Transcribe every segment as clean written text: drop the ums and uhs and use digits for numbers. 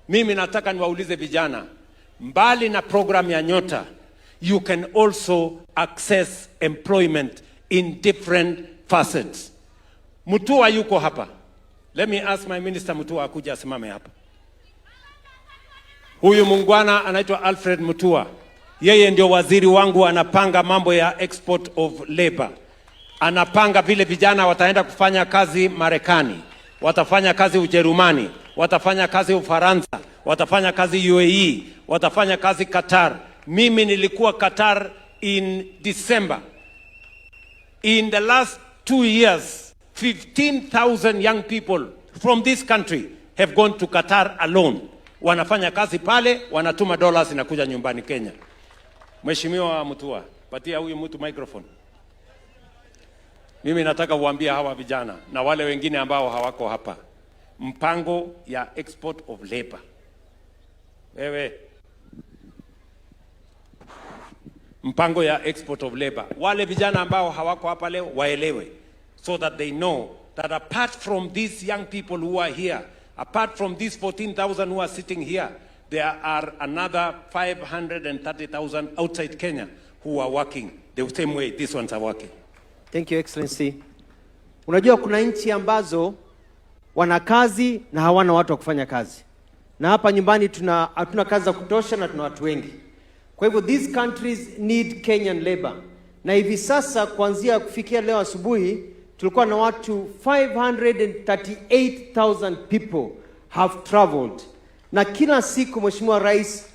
Mimi nataka niwaulize vijana, mbali na program ya Nyota, you can also access employment in different facets. Mutua yuko hapa. Let me ask my minister Mutua akuja asimame hapa. Huyu muungwana anaitwa Alfred Mutua. Yeye ndio waziri wangu, anapanga mambo ya export of labor. Anapanga vile vijana wataenda kufanya kazi Marekani, watafanya kazi Ujerumani, watafanya kazi Ufaransa, watafanya kazi UAE, watafanya kazi Qatar. Mimi nilikuwa Qatar in December. In the last 2 years, 15,000 young people from this country have gone to Qatar alone. Wanafanya kazi pale, wanatuma dollars inakuja nyumbani Kenya. Mheshimiwa Mutua, patia huyu mtu microphone. Mimi nataka uambie hawa vijana na wale wengine ambao hawako hapa, mpango ya export of labor. Wewe, mpango ya export of labor. Wale vijana ambao hawako hapa leo waelewe, so that they know that apart from these young people who are here, apart from these 14,000 who are sitting here, there are another 530,000 outside Kenya who are working the same way these ones are working. Thank you, Excellency. Unajua kuna nchi ambazo wana kazi na hawana watu wa kufanya kazi, na hapa nyumbani tuna hatuna kazi za kutosha na tuna watu wengi. Kwa hivyo these countries need Kenyan labor, na hivi sasa kuanzia kufikia leo asubuhi tulikuwa na watu 538,000 people have traveled, na kila siku Mheshimiwa Rais,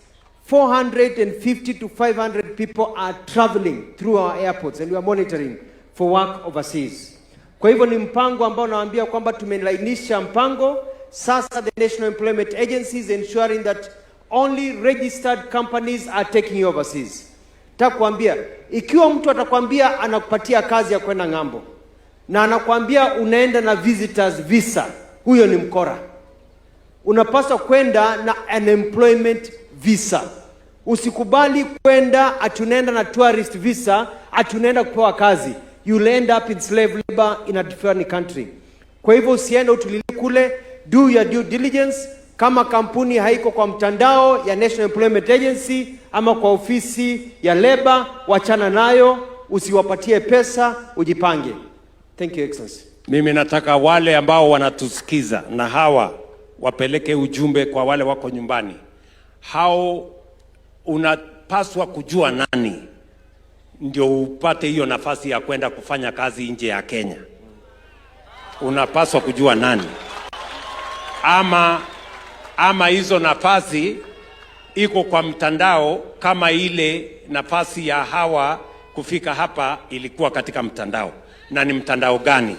450 to 500 people are traveling through our airports and we are monitoring for work overseas. Kwa hivyo ni mpango ambao nawaambia kwamba tumelainisha mpango sasa. The National Employment Agency is ensuring that only registered companies are taking you overseas. Nataka kuambia ikiwa mtu atakwambia anakupatia kazi ya kwenda ng'ambo na anakwambia unaenda na visitors visa, huyo ni mkora. Unapaswa kwenda na unemployment visa. Usikubali kwenda ati unaenda na tourist visa, ati unaenda kupewa kazi. You'll end up in slave labor in a different country. Kwa hivyo usiende utulilie kule, do your due diligence. Kama kampuni haiko kwa mtandao ya National Employment Agency ama kwa ofisi ya labor, wachana nayo, usiwapatie pesa, ujipange. Thank you, Excellency. Mimi nataka wale ambao wanatusikiza na hawa wapeleke ujumbe kwa wale wako nyumbani. Hao unapaswa kujua nani ndio upate hiyo nafasi ya kwenda kufanya kazi nje ya Kenya. Unapaswa kujua nani, ama hizo nafasi iko kwa mtandao, kama ile nafasi ya hawa kufika hapa ilikuwa katika mtandao, na ni mtandao gani?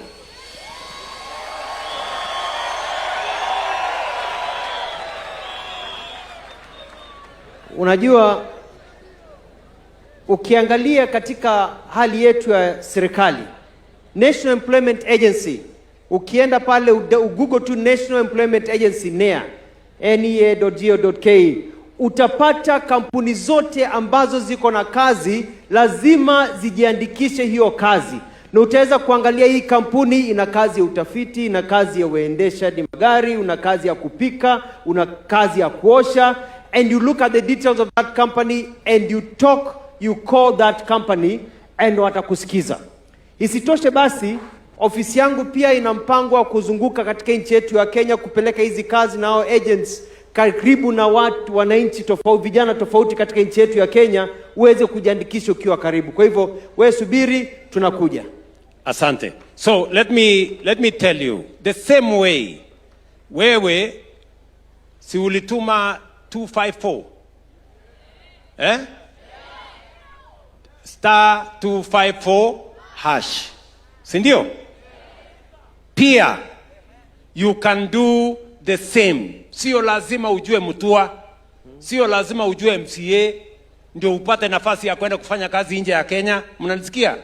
Unajua, ukiangalia katika hali yetu ya serikali, National Employment Agency, ukienda pale Google tu National Employment Agency NEA, nea.go.ke, utapata kampuni zote ambazo ziko na kazi lazima zijiandikishe hiyo kazi, na utaweza kuangalia hii kampuni ina kazi ya utafiti, ina kazi ya uendeshaji magari, una kazi ya kupika, una kazi ya kuosha, and you look at the details of that company and you talk, you call that company and watakusikiza. Isitoshe basi, ofisi yangu pia ina mpango wa kuzunguka katika nchi yetu ya Kenya kupeleka hizi kazi na hao agents karibu na watu wananchi tofauti, vijana tofauti katika nchi yetu ya Kenya, uweze kujiandikisha ukiwa karibu. Kwa hivyo wewe subiri, tunakuja. Asante. So let me tell you the same way wewe si ulituma 254, eh? *254#, si ndio? Pia you can do the same. Sio lazima ujue Mutua, sio lazima ujue MCA ndio upate nafasi ya kwenda kufanya kazi nje ya Kenya. Mnanisikia?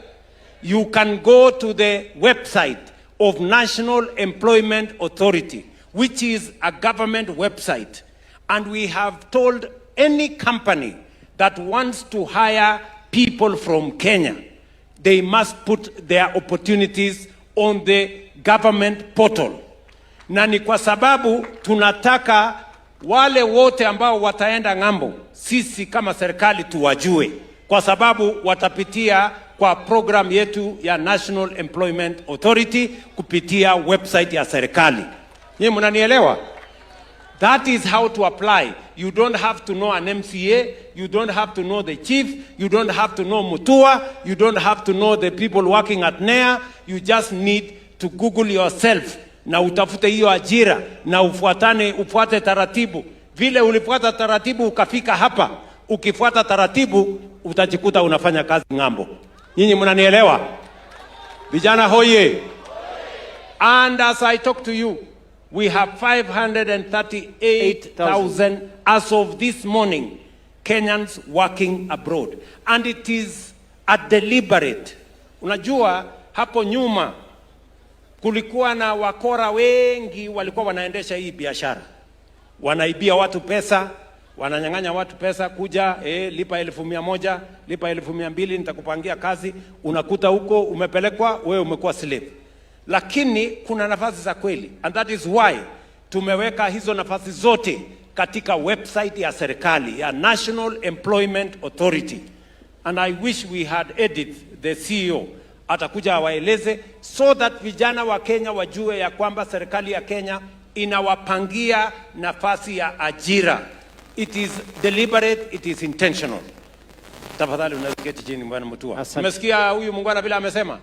You can go to the website of National Employment Authority, which is a government website. And we have told any company that wants to hire people from Kenya, they must put their opportunities on the government portal. Na ni kwa sababu tunataka Wale wote ambao wataenda ng'ambo, sisi kama serikali tuwajue, kwa sababu watapitia kwa program yetu ya National Employment Authority kupitia website ya serikali. Nyinyi mnanielewa? That is how to apply. You don't have to know an MCA, you don't have to know the chief, you don't have to know Mutua, you don't have to know the people working at NEA. You just need to Google yourself na utafute hiyo ajira na ufuate taratibu. Vile ulifuata taratibu ukafika hapa, ukifuata taratibu utajikuta unafanya kazi ng'ambo. Nyinyi mnanielewa? Vijana hoye! And as I talk to you, we have 538,000 as of this morning, Kenyans working abroad. And it is a deliberate. Unajua hapo nyuma kulikuwa na wakora wengi walikuwa wanaendesha hii biashara, wanaibia watu pesa, wananyang'anya watu pesa, kuja lipa 100,000, lipa 200,000, nitakupangia kazi. Unakuta huko umepelekwa, wewe umekuwa slave. Lakini kuna nafasi za kweli, and that is why tumeweka hizo nafasi zote katika website ya serikali ya National Employment Authority. And I wish we had Edith, the CEO, atakuja awaeleze so that vijana wa Kenya wajue ya kwamba serikali ya Kenya inawapangia nafasi ya ajira. It is deliberate, it is intentional. Tafadhali unaweza keti chini, Bwana Mutua. Asante. Umesikia huyu muungwana vile amesema?